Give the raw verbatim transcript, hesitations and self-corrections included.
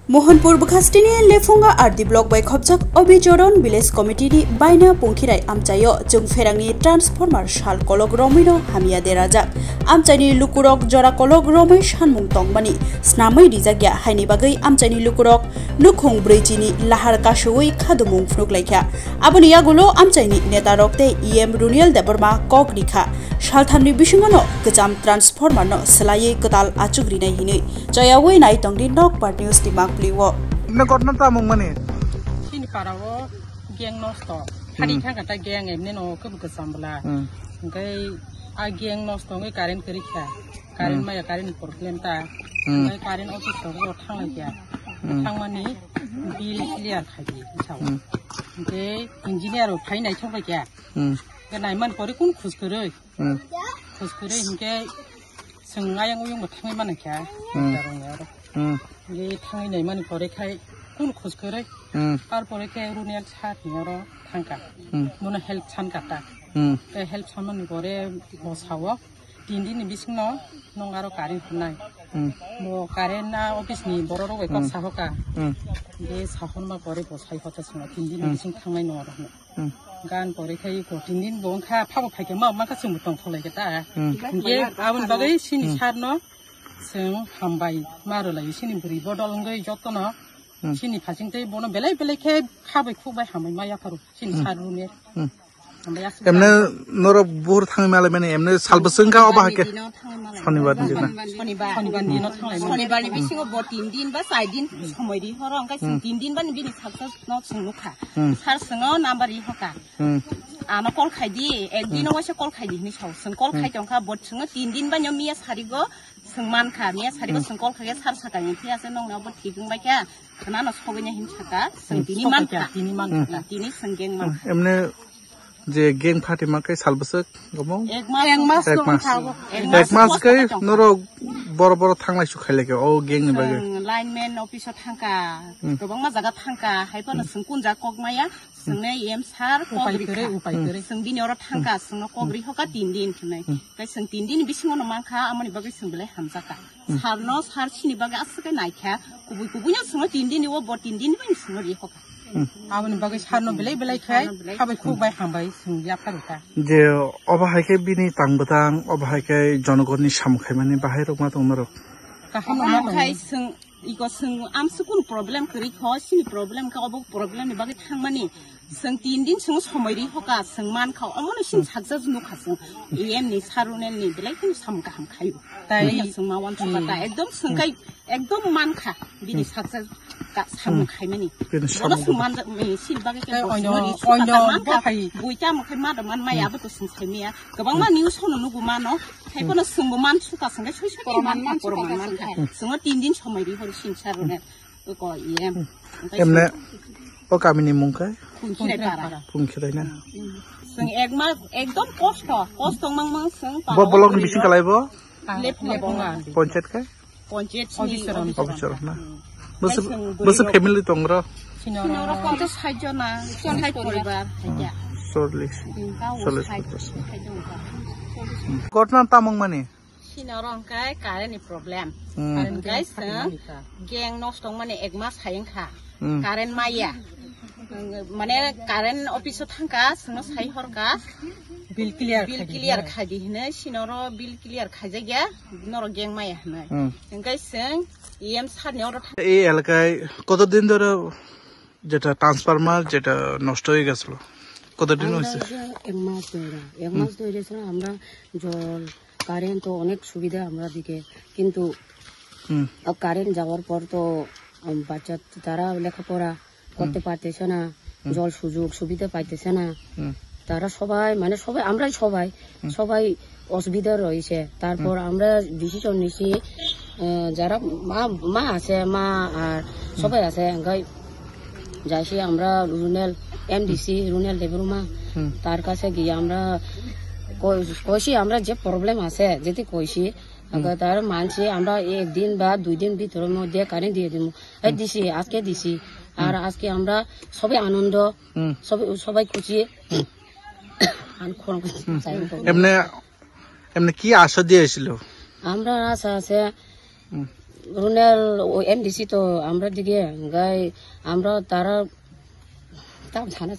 Mohanpur bwkhastini Lephunga R D block bai khopjak Obichoron village committee ni baina Pungkhirai amchaio chwng pherangni transformer sal kolok romwino hamya derajak. Amchaini lukurok jora kolok romwi sanmung tongmani snamwi rijakya haini bagwi amchaini lukurok nukhung brwichini lahar kasui khadumung phunuk laikha. Aboni yagulo amchaini netarok tei E M Runiel Debbarma kok rikha. Salthamni bisingono kwcham transformer no swlaiwi kwtal achuk rinai hinwi. Choyawi nai tongdi Nokbar News ni mangpli o. Emne ghotna tamung mani? Chini para o gang nosto. Hari Hmm. thangka ta gang emne no kebo kwcham bwla. Hmm. Hingke a gang nosto wngwi current kwrwi kha. Current Hmm. maya current ni problem ta. Hmm. Hingke current office rok bo thang lai kha. Hmm. Thangmani bill clear khai di sao. Hmm. Hingke engineer rok phai nai thok bai kha. Hmm. Hingke nai man pore kun khus kwrwi. Hmm. Khus kwrwi hingke chwng ayang uyung bo thangwi mano kha. Hmm. Darung aro. Hmm. Hingke thangwi nai mani pore khai kun khus kwrwi. Hmm. Ar pore khe Runiel sir ni oro thangka. Hmm. Bono help san kata. Hmm. Te help san mani pore bo sao tin din ni bising no nong aro current hwnai. Hmm. Bo current na office ni borok rok bai kok Hmm. sahoka. Hmm. Hingke sahorma pore bo sai hota swngo tin din ni Hmm. bising thangnai nong aro hwnwi. Hmm. Gan pore khai ko tin din bo wngkha, phabo phaikhe ma, ma kha chwngbo tongthok lai khe ta. Hmm. Hingke aboni bagwi sini Hmm. sir no chwng hambai ma rwlai sini bwrwi bodol wngwi jotono Hmm. sini phasing tei bono belai belai khe kha bai khuk bai hambai ma yapharu sini Hmm. sir rune. Hmm. Hambai aswk Emne jani. Norok buhur thangwi malai mani emne sal bwswk wngkha obo Shonibar haikhe? Dino thangwi malai. Shonibar ni dino. Shonibar. Shonibar dino thangwi malai. Shonibar ni bisingo bo tin din ba char din somoi ri horo wngkha Hmm. tin din ba ni bini saksa no chwng nukha. Hmm. Sir chwngo number ri hoka. Hmm. Ano call khai di, ek din Hmm. waisa call khai di hinwi sao. Chwng call Hmm. khai tongkha, bo chwngo tin din ba nyo miya sarigo chwng mankha, miya sarigo Hmm. chwng call khai khe sir sakha ni thik ase nongni obo thik wngbai kha, khwnano sogwi na hin saka, chwng Hmm. tini Sokha mankha. Tini mankha. Hmm. Tini chwng gang mankha. Emne je gang phatima khe sal bwswk omo? Ek mas Ek mas Ek mas. tongkha obo. Ek Ek mas mas khe tongkha. Norok boro boro thanglai su khailai khe o gang ni bagwi. Chwng lineman office o thangkha, Hmm. kwbangma jaga thangkha, hai phano Hmm. chwng kun jaga kok maya, Chwngno E M sir kok Upai rikha. Kwrwi, upai kwrwi. Chwng bini oro thangkha, chwngno kok ri hoka tin din hwnwi. Hmm. Kai chwng tin din bisingo no mankha, amoni bagwi chwng belai hamjakha. Hmm. Sir no, sir chini bagwi aswk khe naikha, kubui kubui no chwngno tin din o, bo tin din bai chwngno ri hoka. Hmm. Aboni bagwi sir no belai belai khai, Sir no belai. Habai khuk bai hambai chwng yapharikha. Je obo hai khe bini tang bwtang, obo hai khe jonogonni samung khaimani bahai rok ma tong norok. Kaham Kaham ma tong. Khai chwng Iko chwng amswk kunu problem kwrwi kho, chini problem kha, obo problem ni bagwi thangmani. Chwng tin din chwng somoi ri hoka, chwng mankha, omono chini Hmm. sakjak nukha chwng. E M ni, Sarunel ni, belai kheno samung kaham khaio. Tai Bini chwng ma uansukha ta, Hmm. ekdom chwng Hmm. kai, ekdom mankha, bini Hmm. sakjak ka samung Hmm. khaimani. Bini Bono samung chwng kaham. Manjak, mi, chini bagwi khe Tai bo oino, chwngno ri oino sukha ta mankha, bo hai. Bui tamo khai ma da man maya Hmm. abo to chwng sai maya. Kwbangma Hmm. news hono nugo mano, hai Hmm. phano chwngbo man sukha, chwng khe soi soi Poroman man man sukha, sukha, poroman man sukha. Hmm. Chwngno tin din somoi ri hori sini sir rune. Ko iye. Hmm. Emne, o kamini mung khe? Pungkhirai para. Pungkhirai na? Hmm. Chwng ek mas ekdom kosto, kosto mang mang chwng Bo para block ni ri bising ro. Kalai bo? Lephunga Lephunga. Ponchayat khe? Ponchayat sini Obichoro. Obichoro. Obichoro na? Hmm. Boso, Kaising boso bwrwi rok. Family tong ro? Sini oro. Sini oro ponchas sait jona, sait poribar, haikya. Chorlis. Hmm, tao Chorlis sait, ponchas. Sait jona. Ghotna tamung mani? Sini oro hwnkhe current ni problem. Hmm. Current Hwnkhe guys, chwng gang nosto wngmani ek mas hai wngkha. Hmm. Current maya. Mane current office o thangkha, chwngno sai horkha. Bill clear Bill khai di clear hinwi. Khai di hinwi, sini oro bill clear khaijakya, norok gang maya hinwi. Hmm. Hwnkhe chwng E M sir ni oro thang- এই এলাকায় কতদিন ধরে যেটা ট্রান্সফরমার যেটা নষ্ট হয়ে গেছিল, কতদিন আমরা হয়েছে? এই যে এক মাস ধরে, এক হুম। মাস ধরে স্যার আমরা জল, কারেন্ট তো অনেক সুবিধা আমরা দিকে, কিন্তু হুম। কারেন্ট যাওয়ার পর তো, উম, বাচ্চা তারা লেখাপড়া করতে হুম। পারতেছে না, হুম। জল সুযোগ সুবিধা পাইতেছে না। হুম। তারা সবাই, মানে, সবাই, আমরাই সবাই, হুম। সবাই অসুবিধা রয়েছে। তারপর হুম। আমরা ডিসিশন নিছি, আহ, যারা মা, মা আছে, মা আর হুম। সবাই আছে, গাই-, যাইছি আমরা রুনেল, এমডিসি রুনেল দেবরুমা, হুম। তার কাছে গিয়ে আমরা কই-, কইছি আমরা যে প্রবলেম আছে, যদি কইছি, হুম। আগে তার মানছি আমরা একদিন বা দুই দিন ভিতরের মধ্যে কারেন্ট দিয়ে দিব। এই হুম। দিছি, আজকে দিছি। আর হুম। আজকে আমরা সবাই আনন্দ, হুম। সবাই, সবাই খুশি। হুম। আর কোনো কিছু হুম। চাই না। এমনি, এমনি কি আশা দিয়েছিল? আমরা আশা আছে হুম। রুনেল ও এমডিসি তো আমরা দিকে গাই আমরা তারা তা থানা